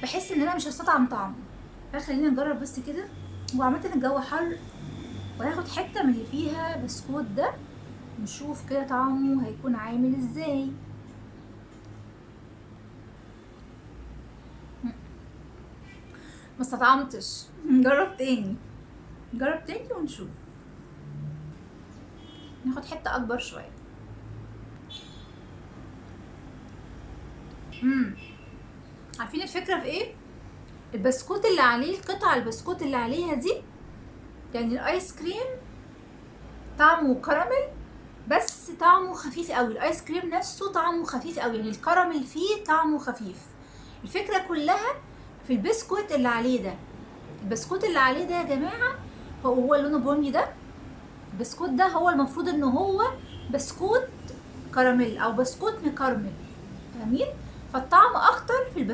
بحس ان انا مش هستطعم طعمه. فخلينا نجرب بس كده. وعامة الجو حر، وهاخد حتة من اللي فيها بسكوت ده نشوف كده طعمه هيكون عامل ازاي. ما استطعمتش. نجرب تاني، نجرب تاني ونشوف. ناخد حتة اكبر شوية. عارفين الفكرة في ايه؟ البسكوت اللي عليه، القطع البسكوت اللي عليها دي، يعني الايس كريم طعمه كراميل بس طعمه خفيف قوي. الايس كريم نفسه طعمه خفيف قوي، يعني الكراميل فيه طعمه خفيف. الفكرة كلها في البسكوت اللي عليه ده. البسكوت اللي عليه ده يا جماعة هو لونه بني ده. البسكوت ده هو المفروض ان هو بسكوت كراميل او بسكوت مكرمل، فاهمين؟ فالطعم اكتر في البسكوت.